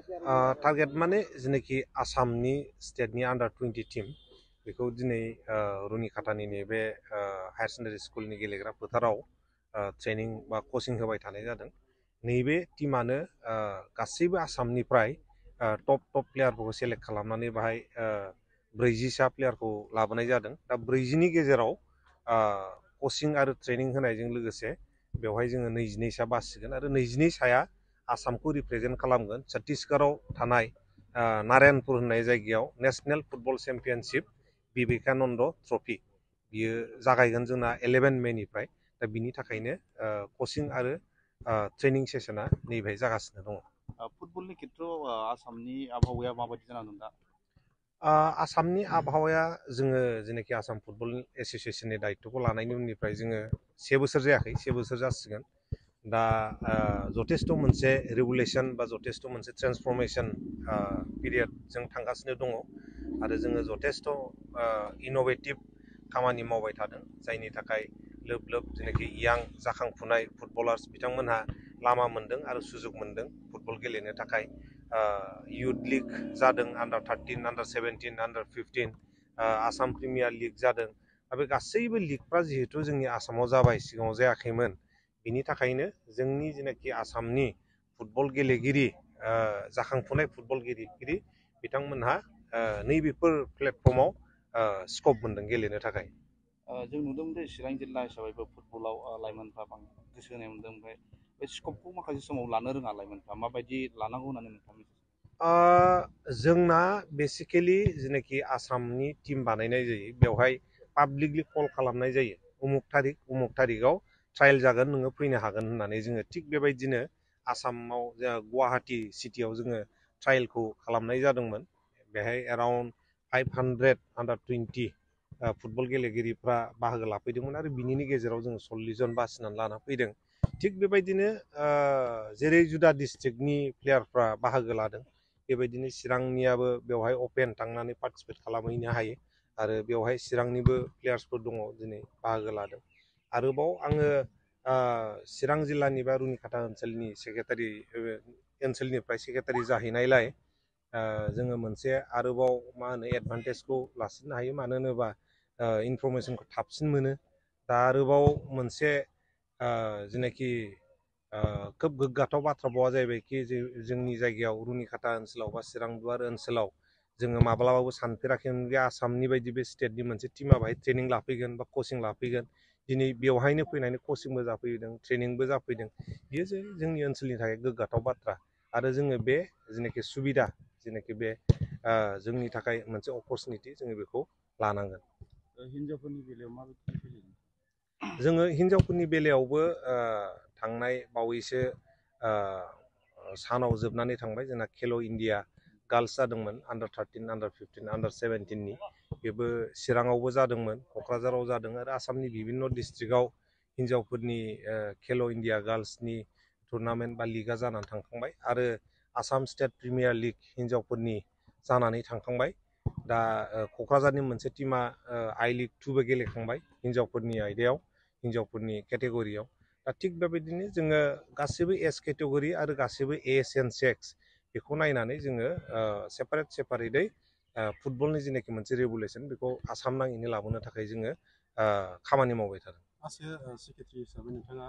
Target माने जेनाखि आसामनि स्टेटनि आन्डार 20 टीम बेखौ दिनै रुनिकाटानि नैबे हायार सेकेन्डारि स्कुलनि गेलेग्रा फोथाराव ट्रेनिं बा कचिं होबाय थानाय जादों। नैबे टीमानो गासैबो आसामनिफ्राय टप प्लेयारफोरखौ सेलेक्ट खालामनानै बाहाय 40सा प्लेयारखौ लाबोनाय जादों। दा 40नि गेजेराव कचिं आरो ट्रेनिं होनायजों लोगोसे बेवहाय जोङो 22सा बासिगोन आरो 22साया आसामखौ रिप्रेजेन्ट खालामगोन छत्तीसगढ़आव थानाय नारायणपुर होननाय जायगायाव national football championship Vivekananda trophy बियो जागायगोन जोंना 11 मेनिफ्राय। दा बिनि थाखायनो कचिं आरो ट्रेनिं सेसना नैबेहाय जागासिनो दङ। फुटबलनि खेथ्रआव आसामनि आबहावाया माबायदि जानानै दं दा? आसामनि आबहावाया जोङो जेनाखि आसाम फुटबल एस'सियेसननि दायित्वखौ लानायनि उननिफ्राय जोङो 7 बोसोर जायाखै, 7 बोसोर जासिगोन। दा जथेस्थ' मोनसे रेगुलेसन बा जथेस्थ' मोनसे ट्रेन्सफरमेसन पिरियड जों थांगासिनो दङ आरो जोङो जथेस्थ' इन'भेटिभ खामानि मावबाय थादों, जायनि थाखाय लोब लोब जेनाखि यां जाखांफुनाय फुटबलार्स बिथांमोनहा लामा मोन्दों आरो सुजुग मोन्दों फुटबल गेलेनो थाखाय। इयुथ लिग जादों, आन्डार 13, आन्डार 17, आन्डार 15, आसाम प्रिमियार लिग जादों। बे गासैबो लिगफ्रा जिहेथु जोंनि आसामाव जाबाय, सिगाङाव जायाखैमोन। बिनि थाखायनो जोंनि जेनाखि आसामनि फुटबल गेलेगिरि, जाखांफुनाय फुटबल गेलेगिरि बिथांमोनहा नैबेफोर प्लेटफर्माव स्कप मोन्दों गेलेनो थाखाय। जों नुदों जे चिरां जिल्ला हिसाबैबो फुटबलाव लाइमोनफ्रा गोसो होनाय मोनदों। ओमफ्राय बे स्कपखौ माखासे समाव लानो रोङा लाइमोनफ्रा, माबायदि लानांगौ होननानै नोंथाङा मिथियो? जोंना बेसिकेलि जेनाखि आसामनि टिम बानायनाय जायो बेवहाय पाब्लिकलि कल खालामनाय जायो, उमुक थारिखआव ट्रायल जागोन, नोङो फैनो हागोन होननानै। जोङो थिग बेबायदिनो आसामाव गुवाहाटि सिटियाव जोङो ट्रायलखौ खालामनाय जादोंमोन। बेहाय एराउन्ड 500 आन्डार 20 फुटबल गेलेगिरिफ्रा बाहागो लाफैदोंमोन आरो बिनिनि गेजेराव जोङो 40 जन बासिनानै लाना फैदों। थिग बेबायदिनो जेरै जुदा डिस्ट्रिक्टनि प्लेयारफ्रा बाहागो लादों, बेबायदिनो चिरांनियाबो बेवहाय अपेन थांनानै पार्टिसिपेट खालामहैनो हायो आरो बेवहाय चिरांनिबो प्लेयार्सफोर दङ दिनै बाहागो लादों। आरोबाव आङो चिरां जिल्लानि बा रुनिकाटा ओनसोलनिफ्राय सेक्रेटारि जाहैनायलाय जोङो मोनसे आरोबाव एडभान्टेजखौ लासिननो हायो। मानो होनोबा इनफरमेसनखौ थाबसिन मोनो। दा आरोबाव मोनसे जेनाखि खोब गोग्गाथाव बाथ्रा बावा जाहैबायखि जोंनि जायगायाव रुनिकाटा ओनसोलाव बा चिरांदुवार ओनसोलाव जोङो माब्लाबाबो सानफेराखैमोन बे आसामनि बायदि बे स्टेटनि मोनसे टिमा बाहाय ट्रेनिं लाफैगोन बा कचिं लाफैगोन। दिनै बेवहायनो फैनानै कचिंबो जाफैदों, ट्रेनिंबो जाफैदों। बियो जोंनि ओनसोलनि थाखाय गोग्गाथाव बाथ्रा आरो जोङो बे जेनाखि सुबिदा, जेनाखि बे जोंनि थाखाय मोनसे अपरसुनिटि, जोङो बेखौ लानांगोन। हिनजावफोरनि बेलायाव माबायदि फैयो? जोङो हिनजावफोरनि बेलायावबो थांनाय बावैसो सानाव जोबनानै थांबाय जोंना खेल' इन्डिया गार्लस जादोंमोन, आन्डार 13, आन्डार 15, आन्डार 17नि। बेबो चिराङावबो जादोंमोन, क'क्राझाराव जादों आरो आसामनि बिभिन्न डिस्ट्रिक्टआव हिनजावफोरनि खेल' इन्डिया गार्लसनि टुर्नामेन्ट बा लिगा जानानै थांखांबाय आरो आसाम स्टेट प्रिमियार लिग हिनजावफोरनि जानानै थांखांबाय। दा क'क्राझारनि मोनसे टिमा आइ लिग 2बो गेलेखांबाय हिनजावफोरनि आयदायाव, हिनजावफोरनि केटेगरियाव। दा थिग बेबायदिनो जोङो गासैबो एज केटेगरि आरो गासैबो एज एन्ड सेक्स बेखौ नायनानै जोङो सेपारेटै फुटबलनि जेनाखि मोनसे रेगुलेसन बेखौ आसाम नाङैनो लाबोनो थाखाय जोङो खामानि मावबाय थादों। सेक्रेटारि हिसाबै नोंथाङा